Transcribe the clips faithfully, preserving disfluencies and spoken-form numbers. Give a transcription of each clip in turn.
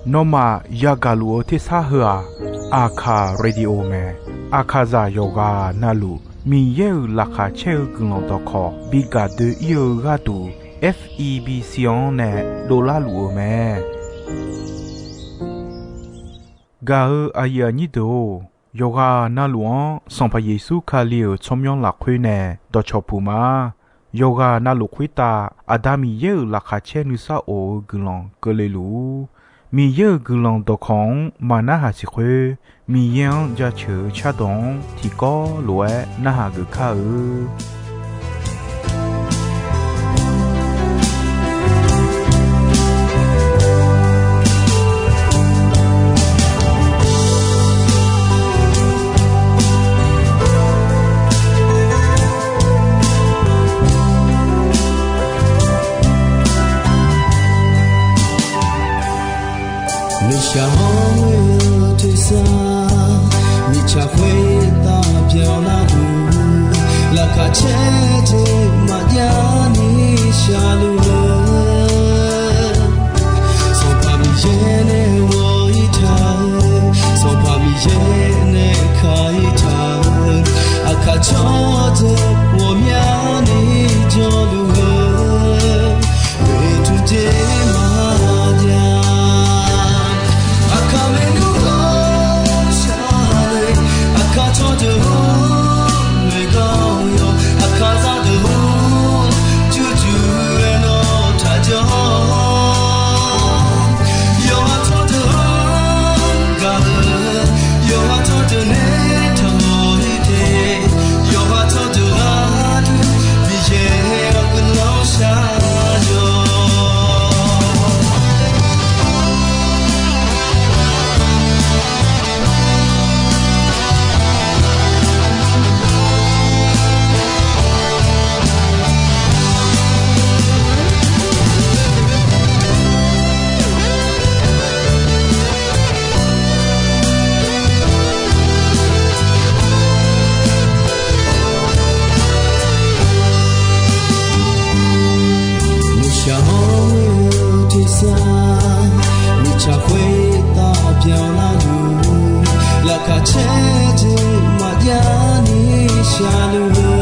Nawmaf yagaq luf-eu tersar heu-aq, Aqkaq Radio mae. Aqkaqzaq yawqghaq navluf Miqyaer-euq laqkhaq caer-eu guiqlanq dawqkawq bi gaq doe-ir-eu gharduq, F E B C-anr nae dovlar luf-eu mae. Gaq-eu aqyuif aqnyir deuq-or, yawqghaq navluf-anr Sanqpaq Yeqsur Kali-euq tsawrmyanr lafkhoer nae dawqcawq puq ma. Yawqghaq navluf khoertav Aqda Miqyaer-euq laqkhaq caer nuisar of-eu guiqlanq keuvle luf-ur. Miqyaer-euq guiqlanq dawqkawq-anr maqnarhaq siq khoer, Miqyaer-anr jaceuq-eu cardawq-anr tiqkawv lof-aer narhaq geuf kar-eu. Nuishaq hawr-eu tersar, mirtsaq khoertav byanlar-eu, laqkhaq caer jeq maqjav ni shaqluf-eu, Sanqpaq Miqyaer nae ghawq-ir taq-eu, Sanqpaq Miqyaer nae kaq-ir taq-eu, aqkaq tsawrjeuq ghawqmyani jawrluf-eu, oeqtmq jeq maqjav. Aqkaq maernmr-anr shar-eu, aqkaq tsawrdeuq-anr noeqgawr yawq, aqkaq zaqdeuq-anr jurjur-aer nawr taqjawr. Yawqha tsawrdeuq-anr gaq-eu, yawqha tsawrdeuq nae taqmawf-ir te, yawqha tsawrdeuq gharduq Miqyaer-awr guiqlanq shar yawq. Nuishaq hawr-eu tersar, mirtsaq khoertav byanlar-eu, laqkhaq caer jeq maqjav ni shaqluf-eu,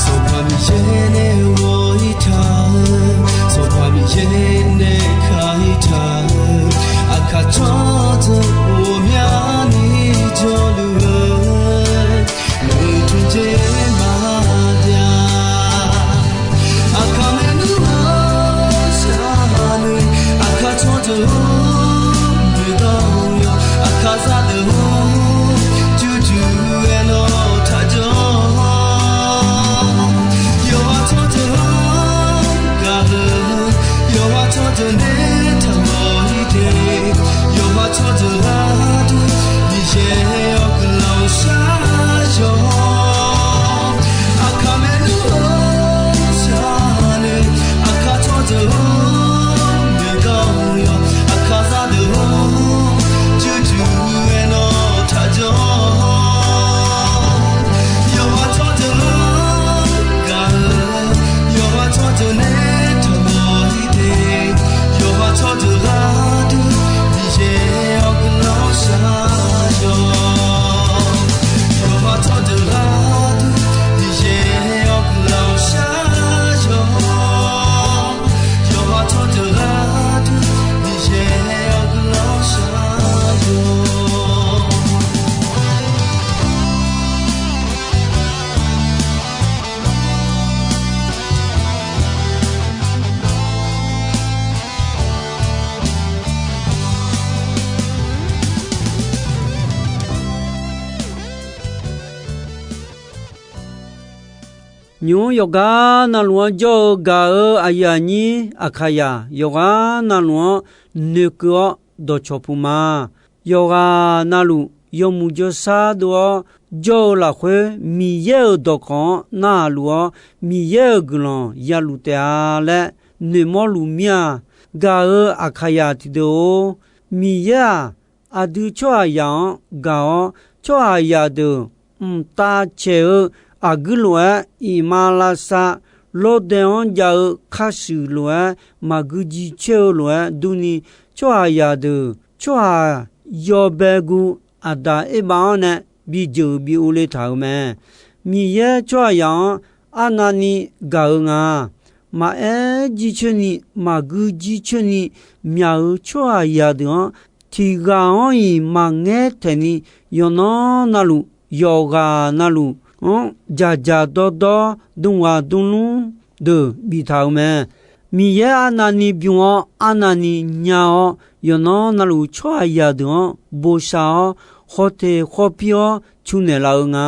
Sanqpaq Miqyaer nae ghawq-ir taq-eu, Sanqpaq Miqyaer nae kaq-ir taq-eu, aqkaq tsawrdeuq ghawqmyani jawrluf-eu, oeqtmq jeq maqjav. Aqkaq maernmr-anr shar-eu, aqkaq tsawrdeuq-anr noeqgawr yawq, aqkaq zaqdeuq-anr jurjur-aer nawr taqjawr. Yawqha tsawrdeuq-anr gaq-eu, yawqha tsawrdeuq nae taqmawf-ir te, yawqha tsawrdeuq gharduq Miqyaer-awr guiqlanq shar yawq. Aqkaq maernmr-anr shar-eu, aqkaq tsawrdeuq-anr noeqgawr yawq, aqkaq zaqdeuq-anr jurjur-aer nawr taqjawr. Yawqha tsawrdeuq-anr gaq-eu, yawqha tsawrdeuq nae taqmawf-ir te, yawqha tsawrdeuq gharduq Miqyaer-awr guiqlanq shar yawq. Yawqha tsawrdeuq gharduq Miqyaer-awr guiqlanq shar yawq. Yawqha tsawrdeuq gharduq Miqyaer-awr guiqlanq shar yawq. Nymq-mr yawqgar navluf-anr jawr-eu gaq-eu aqyuif aqnyir Aqkaqyaq yawqghaq navluf-anr noeqkeuv-awr dawqcawq puq ma. Yawqghaq navluf yawmuiq jawrshar dov-awr jawr-eu lafkhoer, Miqyaer-euq dawqkawq-anr narhaq luf-awr, Miqyaer-euq guiqlanq yaluf taef-a laer noeqmawr luf mir-a. Gaq-eu Aqkaqyaq tiqdeuq-or, Miqyaer-aq, aqdui tsawrhaqzaq-anr gaq-awr, tsawrhaqzaq deuq mqtav caeq-eu aqguir lof-aer iqmalavshav lawrdae-anr jav-eu kharshuif lof-aer, maqgui jicoer-eu lof-aer durni, tsawrhaqzaq deuq tsawrhaq yawbae gu Aqdaq Erbav-anr nae bijeuq bi uvle taq-euq mae. Miqyaer tsawrhaqzaq-anr arnavni gaq-eu nga. Maqaer jircoer ni, maqgui jircoer ni myaq-eu tsawrhaqzaq deuq-anr, tiq ghaq-anr-iq maqngaer taeqni, yawqnan navluf, yawqghaq navluf-anr dzaqdzaq dawrdawr, dmghaq dmlmr deuq biftaq-euq mae. Miqyaer arnavni bym-awr, arnavni nya-awr, yawqnan navluf tsawrhaqzaq deuq-anr bosav-awr, khawteq khawpir-awr cunaeq laf-eu nga.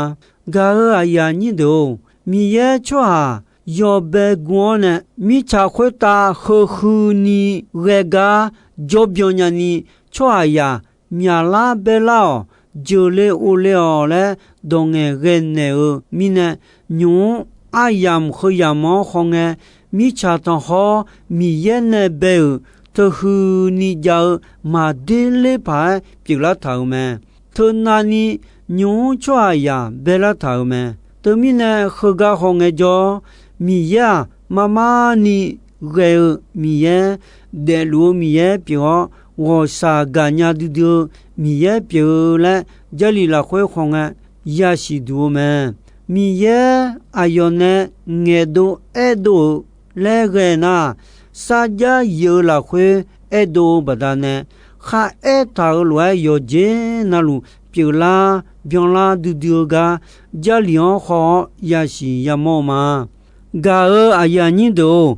Gaq-euq aqyuif aqnyir deuq-or, Miqyaer tsawrhaq yawbae gu-awr nae, mirtsaq khoertav heu huini ghae gar jawrbyan nyani, tsawrhaqzaq myaqlar baerlar-awq, jeuqle ovle-awq laer dawq ngaeqghae naeq-eu mirnae, nymq-mr aryamq heuyamq-anr khawngae, mirtsaq tanqkhawr Miqyaer nae bae-euq teuhuini jav-eu maqder ler paq-aer pyeuflar taq-euq mae. Teunavni nymq-mr tsawrhaqzaq baerlar taq-euq mae. Teumirnae heugar khawngae jawr-awr, Miqyaer-aq, marmarni ghae-eu Miqyaer, daefluf-eu Miqyaer pyeuf-awr, ghawqshaq gaqnya duidui-eu Miqyaer pyeuf-eu laer Jarlif lafkhoer khawngae yasiq duq-eu mae. Miqyaer aqyawf nae ngaeqdov aerdov-euq laer ghae nar, sarjax yif-eu lafkhoer aerdov-eu baqdanae, kharaer taq-euq lof-aer yawqjeq navluf pyeuflar byanlar duidui-eu gar, Jarlif-anr haw-awr yasiq yamawr-eu ma. Gaq-euq aqyuif aqnyir deuq-or,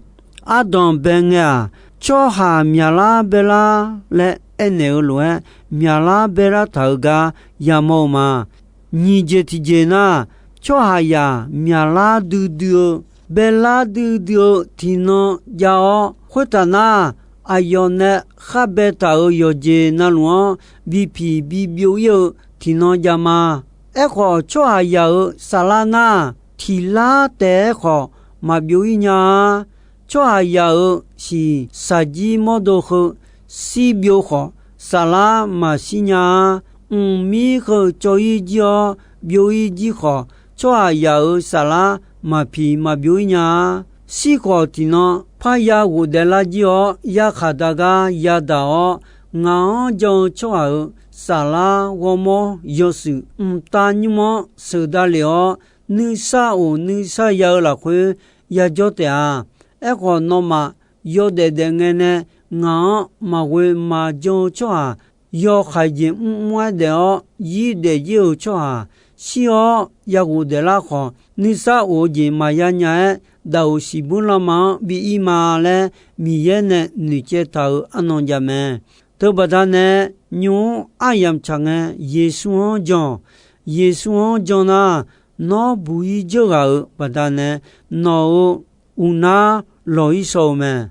ardanq bae ngae-aq, tsawrhaq myaqlar baerlar laer aernaeq-eu lof-aer, myaqlar baerlar taq-eu gar yamawr-eu ma. Nyiq jeq tiqjeq nar, tsawrhaqzaq myaqlar duidui-eu, baerlar duidui-eu tiqnan jav-awr, khoertaq nar, aqyawf nae khar baetaq-euq yawqjeq navluf-anr bipiq bibyov ir-eu tiqnan jav ma. Aerkhawf, tsawrhaqzaq-euq saflar nar, tiq lar taef-aer khawf maqbyov ir nya-a. Tsawrhaqzaq-euq shiq shaqjir mawrdo heu shir byov khawf, saflar maqshir nya-a. Mqmir heu cawv ir jir-awr byov ir jir khawf, tsawrhaqzaq-euq saflar maqpiq maqbyov ir nya-a. Shir khawf tiqnan parya ghofdaef lar jir-awr, yarkhaq dar gar yadaq-awr, ngaq-anr jan-eu tsawrhaq-euq saflar ghawrmawr yawshuif mqtav nymr-anr sheuqdav lef-awr, nuisar of nuisar ya-eu lafkhoer yajawr taef-a. Aerkhawf, nawmaf yawdaef daef ngae nae ngaq-anr maqghoe maqjan-eu tsawrhaq, yawhaiq jeq mrmr-aer daef-awr yir daef jir-euq tsawrhaq, shir-awr ya ghofdaef lar khawf, nuisar of-eu jeq maqya nya-aer, daqoq siqbur lanma-anr bi ir ma laer, Miqyaer nae noeqcaev taq-euq arnan jav mae. Teubaqda nae, nymq-mr aryamq tsaq ngae, Yeqsur-anr jan-awq. Yeqsur-anr jan nar, nawr buq-ir dzeur ghaq-euq baqdanae, nawq-euq uqnar lawq-ir shaw-eu mae.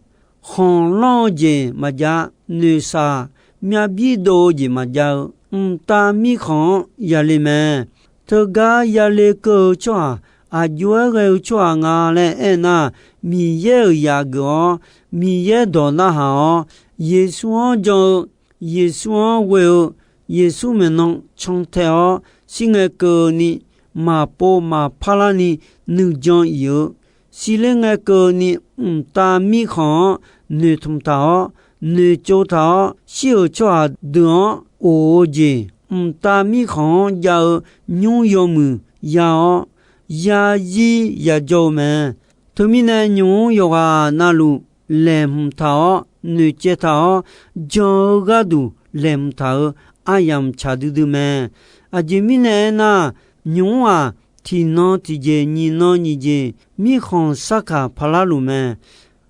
Khanqlanr-eu jeq maqjav, noeqshaq myavbir dov-eu jeq maqjav-eu, mqtav mirkhanq-anr yale mae. Teugar yale keuv-eu tsawrhaq, aqjox-aer ghae-eu tsawrhaq nga laer aernar, Miqyaer-euq zaq geuf-awr, Miqyaer dawq narhaq-awr, Yeqsur-anr jan-eu, Yeqsur-anr ghoe-eu, Yeqsur maeqnan cantae-awr shir ngae keuvni, maqpov maqpar larni nuijan iq-eu, shirler ngae keuvni, mqtav mirkhanq-anr noeqtmq taq-awr, noeqtsov taq-awr, shir-euq tsawrhaq deuq-anr of-eu jeq, mqtav mirkhanq-anr jav-eu nymr yawmuiq ya-awr, yazir yajawr-eu mae. Teumirnae, nymq-mr yawqghaq navluf laeqhmq taq-awr, noeqcaev taq-awr, jan-eu gharduq laeqhmq taq-euq aryamq tsaq duidui mae. Aqjeq mirnae aernar, nymq-mr-aq, tiqnan tiqjeq nyiq nan nyiq jeq mirkhanq sarkaq paqlar luf mae.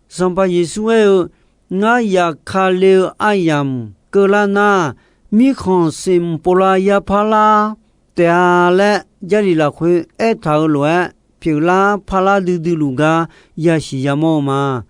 Sanqpaq Yeqsur aer-eu, Ngar yaf ka le-eu aryamq keuvlar nar, mirkhanq siqmq povlav ya parlar taef-a laer, Jarlif lafkhoer aertaq-euq lof-aer, pyeuflar parlar duidui luf gar yasiq yamawr-eu ma.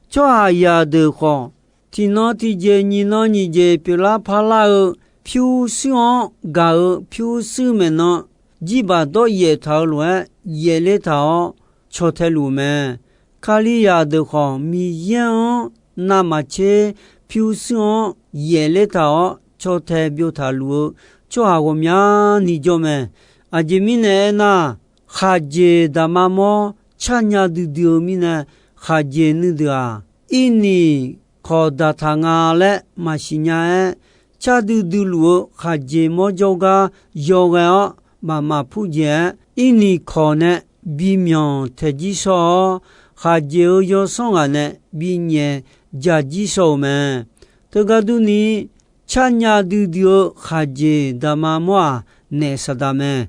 Tsawrhaqzaq deuq khawf, tiqnan tiqjeq nyiq nan nyiq jeq pyeuflar parlar-eu, pyurshuir-anr gaq-euq pyurshuir maeqnan, jirbaq dawryaef taq-euq lof-aer yaefler taq-awr caw tae luf-eu mae. Kalizaq deuq khawf, Miqyaer-anr navmaqtser pyurshuir-anr yaefler taq-awr caw tae byov taq luf-eu tsawrhaq ghawqmyani jawr mae. Aqjeq mirnae aernar, khaqjeq daqma mawr car nya duidui-eu mirnae, khaqjeq nuideuq-aq, irniq kawq daqtaq nga laer maqsiq nya-aer, car duidui luf-eu khaqjeq mawr jawrgar yawghae-awr, bafmaf purjeq-aer irniq kawq nae bimyanq taeq jir shawr-awr, khaqjeq-euq yawsanr ghaq nae binyaef dzaq jir shaw-euq mae. Teugar durni, carnya duidui-eu khaqjeq daqma mawr-aq, naef saqdaq mae.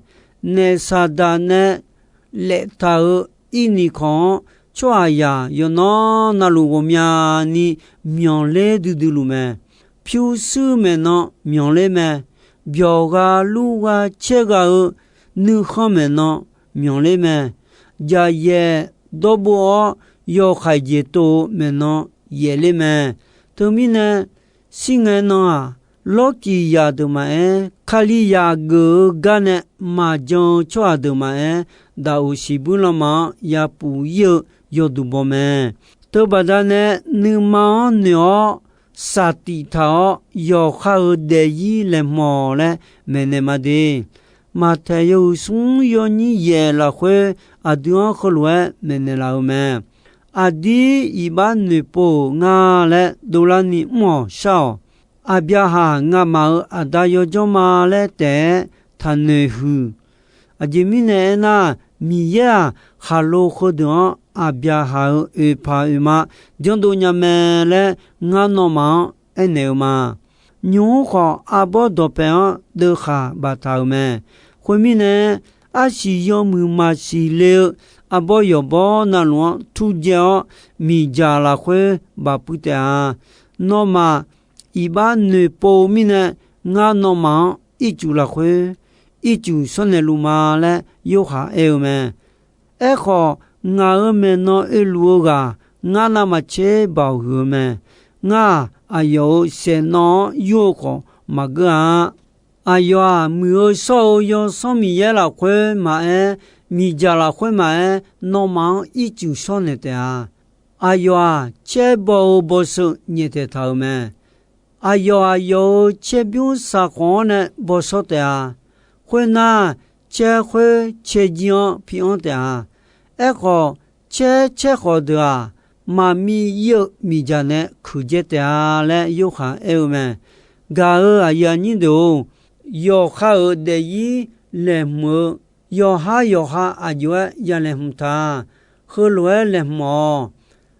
Naef saqdaq nae laeftaq-euq irniq kawq-anr, tsawrhaqzaq yawqnan navluf ghawqmyani myanqler duidui luf mae. Pyurshuir maeqnan myanqler mae. Byawqgha lurgha caergha-eu nuikhanr maeqnan myanqler mae. Jaqyaef dawrbov-awr, yawkhaeq jeq tov-eu maeqnan yaefler mae. Teumirnae, shirngae nan-aq, lawrkiq zaq deuq maqaer, Kalizaq geuf-eu gar nae maqjan-eu tsawrhaq deuq maqaer, daqoq siqbuir lanma-anr yapuf ir-eu yawduq baw mae. Teubaqda nae nuima-anr noeq-awr, saqtif taq-awr, yawqha-euq daefzir laeqhmq-awq laer maeqnaeq ma de. Maqtaeq yawhuiq smr yawnyir yaef lafkhoer, aqdui-anr heulof-aer maeqnaeq laf-eu mae. Aqdir iqbax noeqpov-euq nga laer dovlarni mr-awq shar-awq. Aqbyaqhaq ngamaf-euq aqda yawjawr ma laer taef-aer taqnoeq huiq. Aqjeq mirnae aernar, Miqyaer-aq, khaqlo heudeuq-anr Aqbyaqhaq-euq oeqpaq oeqma janrdov nya mae laer ngar nawmaf-anr aernaeq-eu ma. Nymq-mr khawf, arbawr dawqpaeq-anr deuvkhaq baftaq-euq mae. Khoermirnae, arsiq yawmuiq maqsiq le-eu arbawr yawqbawr navluf-anr turjaev-awr, miqdzaq lafkhoer bafpuiv taef-a. Nawmaf iqbax noeqpov-eu mirnae, ngar nawmaf-anr ircuf lafkhoer ircuf shawrnaeq luf ma laer Yorhaq aer-eu mae. Aerkhawf, ngaq-euq maeqnan oeluf-eu ghaq ngar navmaqtser baoq huiq-eu mae. Ngar-aq, aqyawf-euq saeqnawv-anr yur-eu khawf maqgeur-a. Aqyawf-aq, Muiq-eu shawr-eu Yawsanr Miqyaer lafkhoer maqaer, miqdzaq lafkhoer maqaer, nawmaf-anr ircuf shawrnaeq taef-a. Aqyawf-aq, caer baw-eu bawseu nyaeftaeq taq-euq mae. Aqyawf, aqyawf-euq caerbymr saqkhawf-anr nae bawshawr taef-a. Khoernar, caer khoer caerjir-anr pi anr taef-a. Aerkhawf, caer caer khawf deuq-aq, maqmiv ir-eu miqdzaq nae kuiqdzae taef-a laer Yorhaq aer-eu mae. Gaq-euq aqyuif aqnyir deuq-or, yawqha-euq daefzir laeqhmq-eu yawqhar yawqha aqjox-aer ya laeqhmq ta. Heulof-aer laeqhmq-awq.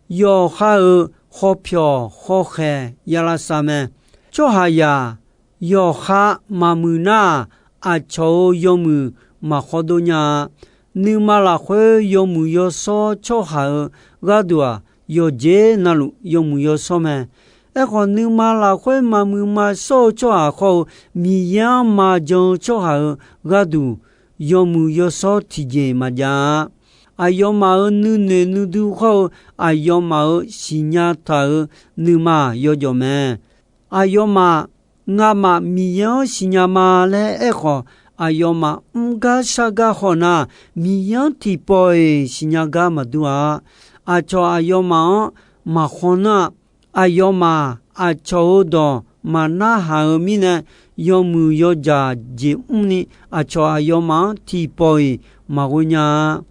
Yawqha-euq khawpyawq khawkhaeq ya lavsav mae. Tsawrhaqzaq yawqha maqmuiq nar-aq, aqcawq-euq yawmuiq maqkhawr dov nya-a. Nuima lafkhoer yawmuiq yawshawr tsawrhaq-euq gharduq-aq, yawqjeq navluf yawmuiq yawshawr mae. Aerkhawf, nuima lafkhoer maqmuiq maqshawr-eu tsawrhaq khawr-eu, Miqyaer-anr maqjan-eu tsawrhaq-euq gharduq, yawmuiq yawshawr tiqjeq maqjav-a. Aqyawfmaf-euq nuinoeq nuidui khawr-eu, aqyawfmaf-euq siqnya taq-euq nuima yawjawf mae. Aqyawfmaf, ngamaf Miqyaer-anr siqnya ma laer aerkhawf, aqyawfmaf mr gar shar gar haw nar, Miqyaer-anr tiqpawf-iq siqnya gar maqdur-a. Aqcawq aqyawfmaf-anr maqkhaw nar-aq, aqyawfmaf aqcawq-euq dawq maqnarhaq-eu mirnae, yawmuiq yawdzaq jeq mrni aqcawq aqyawfmaf-anr tiqpawf-iq maqghoe nya-a.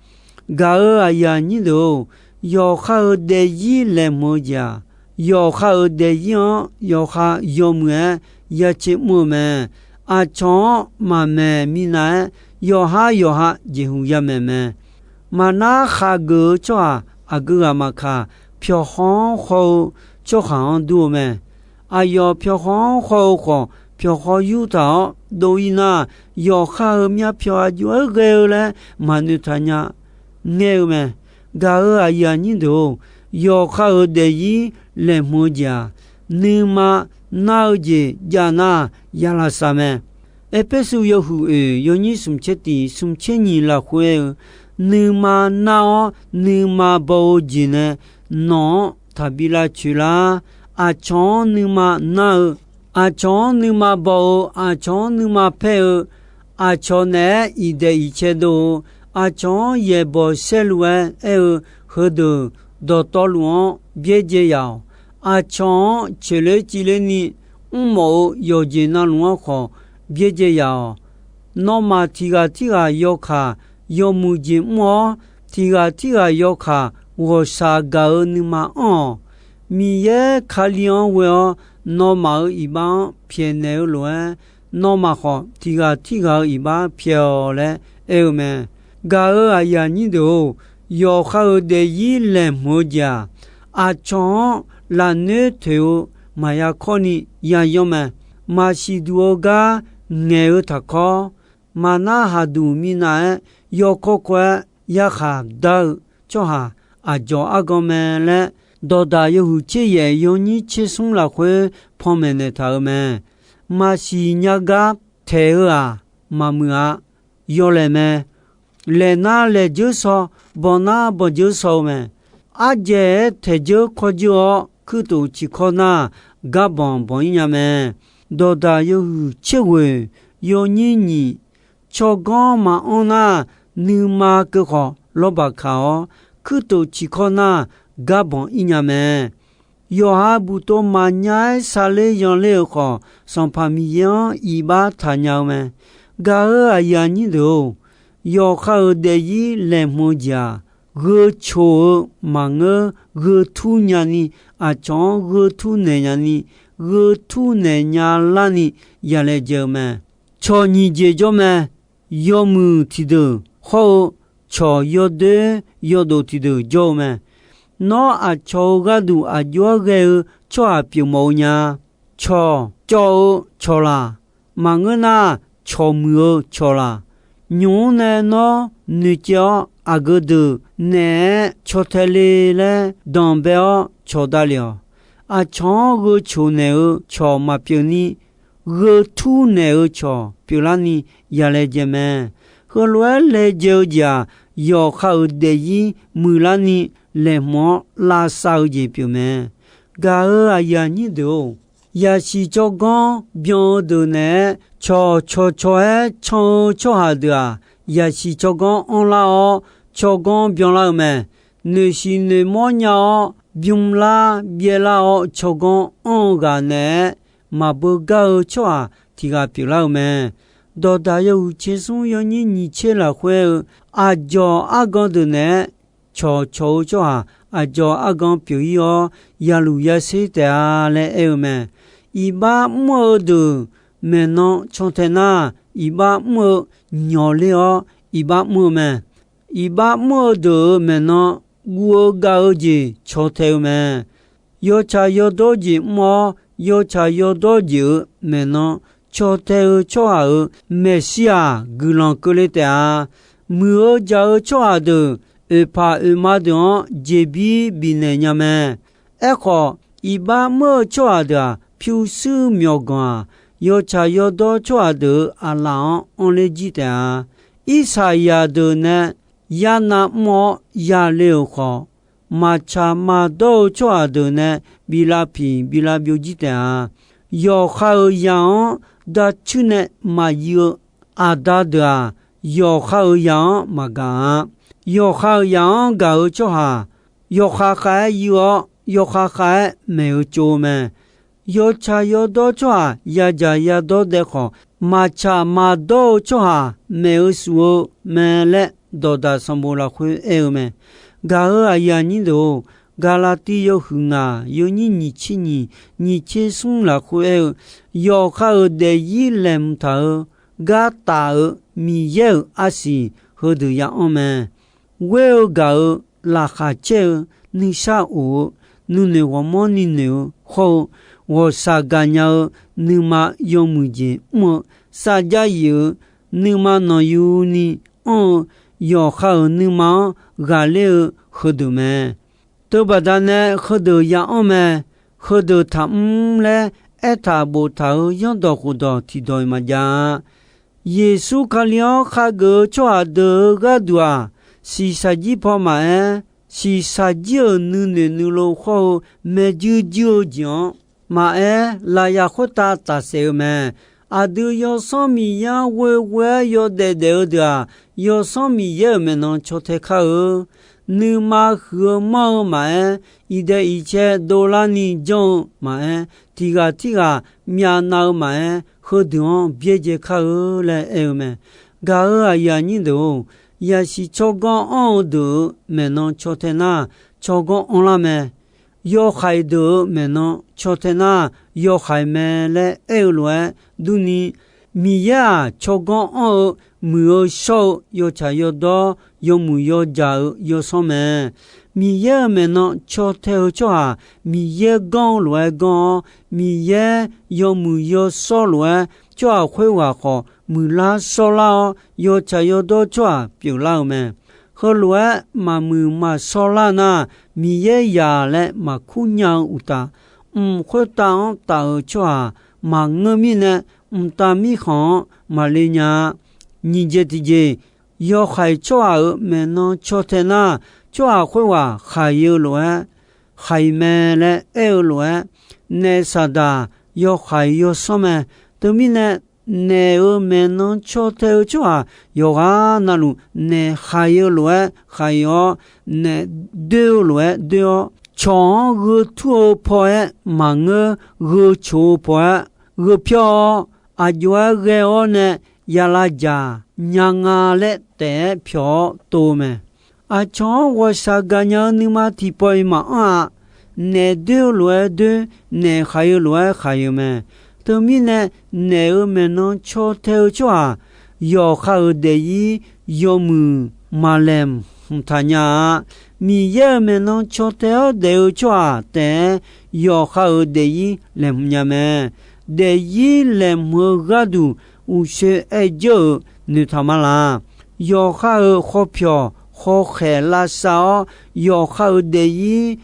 Gaq-euq aqyuif aqnyir deuq-or, yawqha-euq daefzir laeqhmq-eu jeq-aq, yawqha-euq daefzir-anr yawqha yawmuiq-aer ya caer mr-eu mae. Aqcawq-anr maqmaeq minav-aer, yawqhar yawqha jeqhu ya maeq mae. Maqnar khaqgeuf-eu tsawrhaq aqgeu ghaq maqkaq, pyawqhaw-anr haw-eu tsawrhaq-anr dur-eu mae. Aqyawf pyawqhaw-anr haw-eu khawf, pyawqhaw yurtaq-awr dov-ir nar, yawqha-euq myavpyawq aqjox-aer ghae-eu laer maqnoeq taq nya ngaer-eu mae. Gaq-euq aqyuif aqnyir deuq-or, yawqha-euq daefzir laeqhmq-eu jeq-aq, nuima nar-eu jeq jav nar, ya lavsav mae. Erpersu yawhuiq oeq yawnyir smq tser tiq smq tser nyiq lafkhoer aer-eu, nuima nar-awr nuima baw-eu jeq nae nawq-anr taqbi lavcoeq lar. Aqcawq-anr nuima nar-eu, aqcawq-anr nuima baw-eu, aqcawq-anr nuima paer-eu, aqcawq naeq-aer iqdaeq iqcae dov-eu, aqcawq-anr yaeqbawq saerlu-aer aer-eu, heudeuq dawqtawvluf-anr byaerdzae yaf-awq. Aqcawq-anr coeqler civler ni mrmawf-eu yawqjeq navluf-anr khawf byaerdzae yaf-awq. Nawmaf tiq ghaq tirghaq yawkaq yawmuiq jeq mr-awr, tiq ghaq tirghaq yawkaq ghawqshaq gaq-eu nuima anr-awq. Miqyaer Kali-anr ghoe-awr, nawmaf-euq iqbax-anr pyaeqnaeq-eu lof-aer, nawmaf khawf tiq ghaq tirghaq-eu iqbax pyaeq-awq laer aer-eu mae. Gaq-euq aqyuif aqnyir deuq-or, yawqha-euq daefzir laeqhmq-eu jeq-aq, aqcawq-anr lafnoer toeq-eu maqya kawrni yayanr mae. Maqsiq duq-eu gar ngaeq-eu taqkawr, maqnar haqduq minav-aer yawkawr kawr-aer yarkhaq dar-eu tsawrhaq aqdzawq argan mae laer, dawqdaq yawhuiq tser yaef yawnyir tser smr lafkhoer panmaeq naeqtaq-euq mae. Maqsiq nya gar taeq-eu-aq, maqmuiq-a. Yawlaeq mae. Laeq nar laeq dzeur shaw, bawq nar bawq dzeur shaw-eu mae. Ardzaeq-aer taeq dzeur kawr dzeur-awr, kuirtof ciqkawr nar, gar banq banq-ir nya mae. Dawqdaq yawhuiq tser ghoeq yawnyir nyiq, tsawrganr maqanr nar, nuima keuv khawf lawrbaq kaq-awr, kuirtof ciqkawr nar, gar banq-ir nya mae. Yawqha buqtov maqnya-aer sarler yanler-euq khawf, Sanqpaq Miqyaer-anr iqbax taqnya-eu mae. Gaq-euq aqyuif aqnyir deuq-or, yawqha-euq daefzir laeqhmq-eu jeq-aq, gheu coq-eu maqngeur, gheu tur nyani, aqcawq-anr gheu tur naeq nyani, gheu tur naeq nya larni yalaejae-eu mae. Cawq nyiq jeq jawr mae. Yawmuiq tiqdeuq hawr-eu, cawq yawdoer yawdof tiqdeuq jawr-eu mae. Nawr aqcawq-euq gharduq aqjox-aer ghae-eu tsawrhaq pyeufmawf-eu nya. Cawq cawv-eu cawqlaq, maqngeur nar, cawq muiq-eu cawqlaq. Nymq-mr nae nawr noeqcaev-awr, aqgeu deuq naeq-aer caw tae le laer danqbae-awr cawq davlef-awq. Aqcawq-anr gheu coq naeq-eu cawq maqpyeuf ni, gheu tur naeq-eu cawq pyeuflarni yalaejae mae. Heulof-aer laejae-eu jeq-aq, yawqha-euq daefzir muiqlarni laeqhmq-awr lavsav-eu jeq pyeuf mae. Gaq-euq aqyuif aqnyir deuq-or, yaqsiq tsawrganr byan-eu deuq naeq-aer cawq cawqcawq-aer can-eu tsawrhaq deuq-aq, yaqsiq tsawrganr anrlar-awr, tsawrganr byanlar-eu mae. Noeqshiq noeqmawr nya-awr, bymrlar byaerlar-awr, tsawrganr anr-eu ghaq naeq-aer maqbeugar-eu tsawrhaq tiq ghaq pyeuflar-eu mae. Dawqdaq yawhuiq tser smr yawnyir nyiq tser lafkhoer-eu, aqdzawq argan deuq naeq-aer cawqcawq-eu tsawrhaq aqdzawq argan pyeuf-ir-awr, yaluf yaser taef-a laer aer-eu mae. Iqbax mr-eu deuq maeqnan can tae nar, iqbax mr-eu nyawq ler-awr iqbax mr-eu mae. Iqbax mr-eu deuq-euq maeqnan guv-eu gav-eu jeq caw tae-eu mae. Yawtsaq yawdawr jeq mr-awr, yawtsaq yawdawr jeq-euq maeqnan caw tae-eu tsawrhaq-euq maeqshi-aq, guiqlanq keuvle taef-a. Muiq-eu jaq-eu tsawrhaq deuq, oeqpaq oeqma deuq-anr jeqbir bifnaeq nya mae. Aerkhawf, iqbax mr-eu tsawrhaq deuq-aq, pyurshuir myawqganq-aq, yawtsaq yawdawr tsawrhaq deuq-euq aqlaf-anr anrler jir taef-a. Irsaqyaq deuq nae yarnav mr-awr yale-euq khawf, maqtsaq maqdawr-eu tsawrhaq deuq nae bi lavpiq bi lavbyov jir taef-a. Yawqha-euq zaq-anr darcuir nae maqyuif-eu aqda deuq-aq, yawqha-euq zaq-anr maqgaq-a. Yawqha-euq zaq-anr gaq-eu tsawrhaq, yawkhav khav-aer yuif-awr, yawkhav khav-aer maeq-eu tsov-eu mae. Yawtsaq yawdawr tsawrhaq yadzaq yadawr dae khawf, maqtsaq maqdawr-eu tsawrhaq maeq-eu shuf-eu mae laer, dawqdaq sanqbof lafkhoer aer-eu mae. Gaq-euq aqyuif aqnyir deuq-or, Gaqlaqtiv yawhuiq ngaq yawnyir nyiq tser nyiq, nyiq tser smr lafkhoer aer-eu, yawqha-euq daefzir laeqhmq taq-eu, gar taf-eu Miqyaer-euq arsiq heudeuq ya anr mae. Ghoer-eu gaq-eu, laqkhaq caer-eu, nuisar of-eu, nuinoeq ghawrmawr ni noeq-eu hawr-eu, ghawqshaq gaqnya-eu, nuima yawmuiq jeq mr-eu, sarjax yif-eu, nuima nanqyuni anr-eu, yawqha-euq nuima-anr ghaqler-eu heudeuq mae. Teubaqda nae heudeuq ya anr mae. Heudeuq taqmr laer aertaq boftaq-euq zanrdawq khofdawq tiqdawq maqjav-a. Yeqsur Kali-anr khageuf-eu tsawrhaq deuq-euq gharduq-aq, shiqshaq jir paw maqaer, shiqshaq jir-euq nuinoeq nuilov hawr-eu maeqjuir juir-eu jeq-anr maqaer, lafyaq khoertav tafsaef-eu mae. Aqdui Yawsanr Miqyaer-anr ghoeghoe-aer yawdaef daef-eu deuq-aq, Yawsanr Miqyaer-euq maeqnan caw tae kar-eu. Nuima huiq-eu manr-eu maqaer, iqdaeq iqcae dovlarni janr-eu maqaer, tiqghaq tirghaq myavnav-eu maqaer, heudeuq-anr byaerdzae kar-eu laer aer-eu mae. Gaq-euq aqyuif aqnyir deuq-or, Yasiq tsawrganr anr-eu deuq-euq maeqnan caw tae nar, tsawrganr anrlar mae. Yawhaiq deuq-euq maeqnan caw tae nar, yawhaiq mae laer aer-eu lof-aer durni, Miqyaer-aq, tsawrganr anr-eu, muiq-eu shawr-eu yawtsaq yawdawr, yawmuiq yawjaq-euq yawsanr mae. Miqyaer-euq maeqnan caw tae-eu tsawrhaq, Miqyaer ganr-eu lof-aer ganr-awr, Miqyaer yawmuiq yawshawr lof-aer tsawrhaq khoerghaq khawf muiqlar shawrlar-awr, yawtsaq yawdawr tsawrhaq pyeuflar-eu mae. Heulof-aer maqmuiq maqshawrlar nar, Miqyaer yaq laer maqkur nya-eu uqtaf, mq khoertav-anr taf-euq tsawrhaq maqngeur mirnae, mqtav mirkhanq-anr maqle nya-a. Nyiq jeq tiqjeq, yawhaiq tsawrhaq-euq maeqnan caw tae nar, tsawrhaq khoerghaq khaiq-eu lof-aer khaiq mae laer aer-eu lof-aer, naef saqdaq yawhaiq yawsanr mae. Teumirnae, naef-euq maeqnan caw tae-eu tsawrhaq yawqghaq navluf naef khaiq-eu lof-aer khaiq-awr, naef doer-eu lof-aer doer-awr, cawq-anr gheu tur-eu paw-aer maqngeur, gheu coq-eu paw-aer gheu pyawr-awr, aqjox-aer ghae-awr nae ya lavdzaq nya nga laer taef-aer pyawq-awr tov-eu mae. Aqcawq-anr ghawqshaq gaqnya-eu nuima tiqpawf-iq maqanr-a. Naef doer-eu lof-aer doer, naef khaiq-eu lof-aer khaiq-eu mae. Teumirnae, naef-euq maeqnan caw tae-eu tsawrhaq yawqha-euq daefzir yawmuiq maqlaeqhmq taq nya-a. Miqyaer-euq maeqnan caw tae-awr daef-eu tsawrhaq taef-aer yawqha-euq daefzir laeqhmq nya mae. Daefzir laeqhmq-eu gharduq uqshoe aer dzeur-euq noeqtaq ma laq. Yawqha-euq khawpyawq khawkhaeq lavsav-awr, yawqha-euq daefzir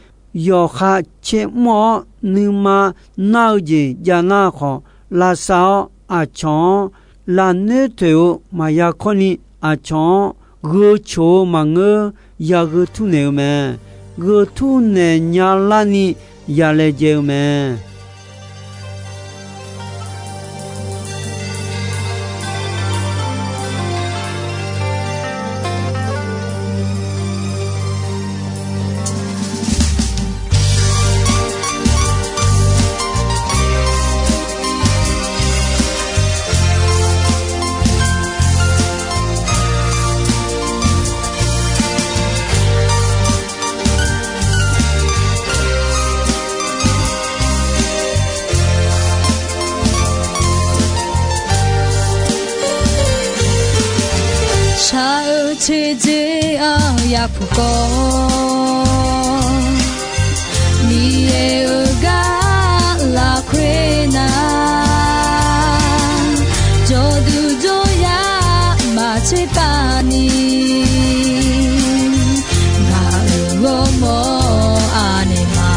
yawqha caermr-awr, nuima nar-eu jeq jav nar khawf lavsav-awr, aqcawq-anr lafnoer toeq-eu maqya kawrni, aqcawq-anr gheu coq-eu maqngeur, ya gheu tur naeq-eu mae. Gheu tur naeq nya larni ya laejae-eu mae. Shaq-eu teqdzer-aq yapuq kawv, Miqyaer-euq gar lafkhoer nar, jawrduq jawryar maqtser pav ni, ngaq-euq ghawrmawr aqnaeq ma.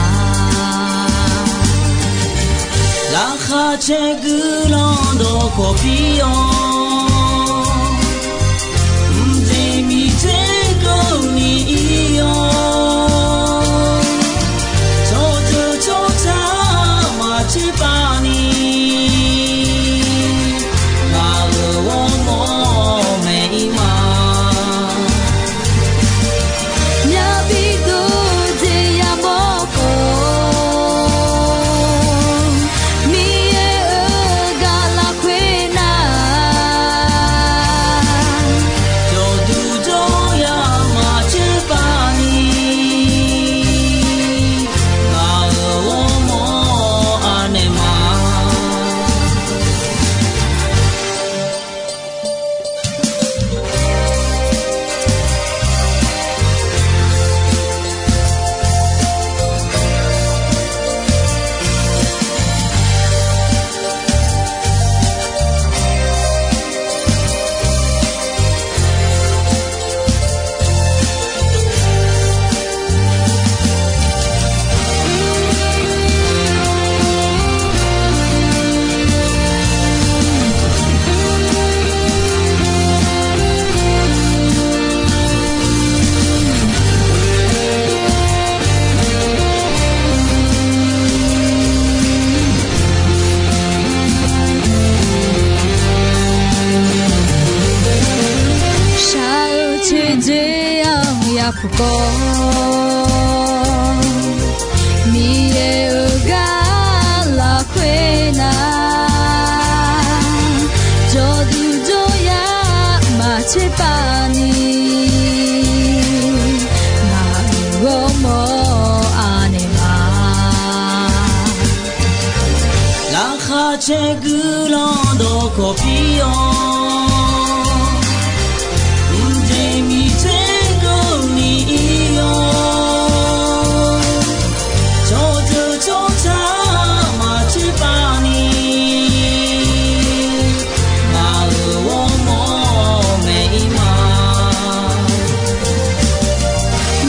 Laqkhaq caer guiqlanq dawqkawq pir-awr, mqjeq miqdzer keuvni ir-awr, tsawrjeuq tsawrca maqtser pav ni, ngaq-euq ghawrmawr maeq ir ma. Myavbi dov jeq yamawr khawf, Miqyaer-euq gar lafkhoer nar, Caer guiqlanq dawqkawq pir-awr, mqjeq miqtser keuvni ir-awr, cawqdeuq tsawrca maqtser pav ni, ngaq-euq ghawrmawr maeq-ir ma.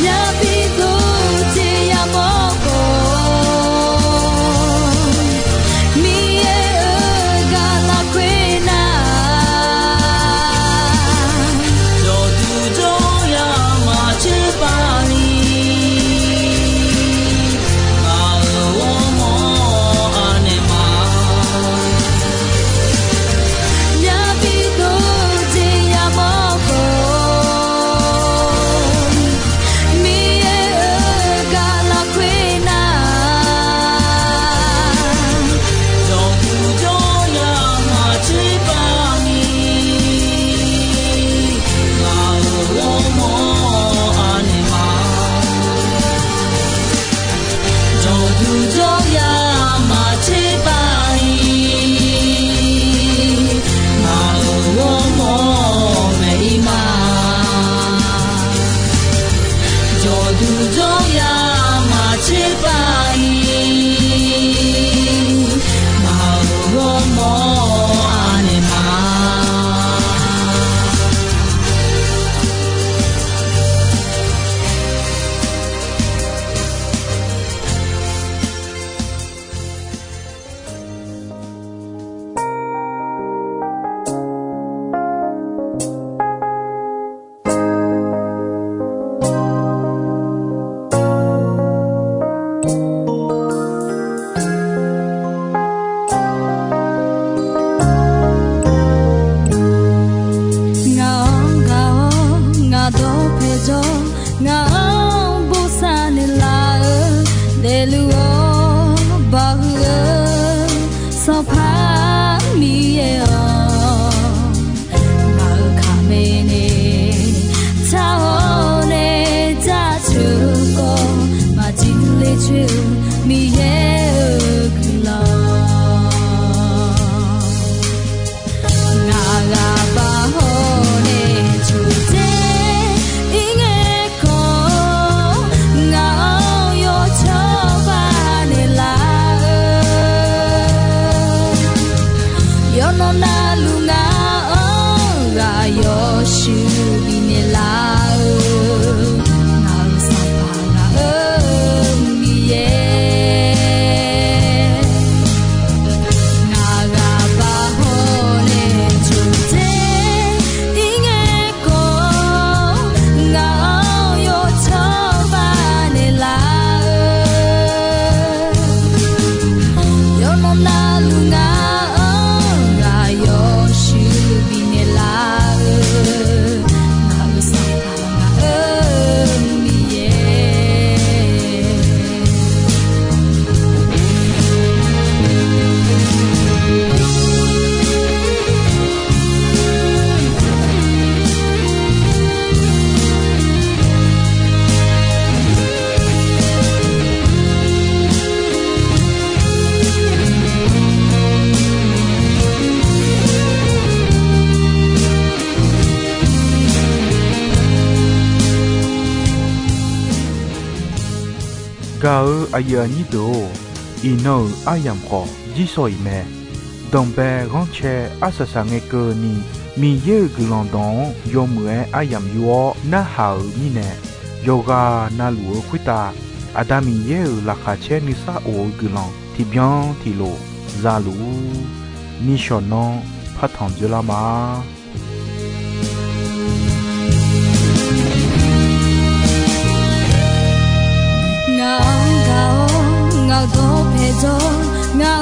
Yabi dov jeq yamawr khawf, Miqyaer-euq gaq lafkhoer nar, jawqduq jawryaq maqtser pav ni, ngaq-euq ghawrmawr anaeq ma. Yabi dov jeq yamawr khawf, Miqyaer-euq gaq lafkhoer nar, jawqduq jawryaq maqtser pav ni, ngaq-euq ghawrmawr anaeq ma. Jawqduq jawryaq maqtser pav ni, ngaq-euq ghawrmawr maeq-ir ma. Jawqduq jawryaq maqtser pav ni, ngaq-euq ghawrmawr anaeq ma. Ngaq-anr gaq-awr ngaq dawqpae jawr, ngaq-anr bosav naeqlaf-eu, daefluf-awr bawhuiq-eu Sanqpaq Miqyaer-awq, ngaq-euq kaqmae nae tsaq-awr nae jaceuq-eu khawf, maqjir ler coer-eu Miqyaer-euq guiqlanq. Ngaq ghaq baq hawr nae coqdzer ir ngae khawf, ngaq-anr yawcawba naeqlaf-eu, yawqnan navluf ngaq-anr ghaq yawshuif bifnaeq laf-eu, ngaq-euq Sanqpaq ngaq-euq Miqyaer. Ngaq ghaq baq hawr nae coqdzer ir ngae khawf, ngaq-anr yawcawba naeqlaf-eu, yawqnan navluf ngaq-anr ghaq yawshuif bifnaeq laf-eu, ngaq-euq Sanqpaq ngaq-euq Miqyaer. Gaq-eu aqyuif aqnyir deuq-or, iqnan-euq aryamq khawf jirsawq iq mae. Danqbae ghanrcae arsaq saq ngae keuvni, Miqyaer-euq guiqlanq dawq-anr yawmuiq-aer aryamq yur-awr narhaq-euq mirnae, yawqghaq navluf-eu khoertav Aqda Miqyaer-euq laqkhaq caer nuisar of-eu guiqlanq tiqbyan tiqlof za luf-ur. Nishawq nanr partanq dzoerlar ma. Ngaq-anr gaq-awr ngaq dawqpae jawr, ngaq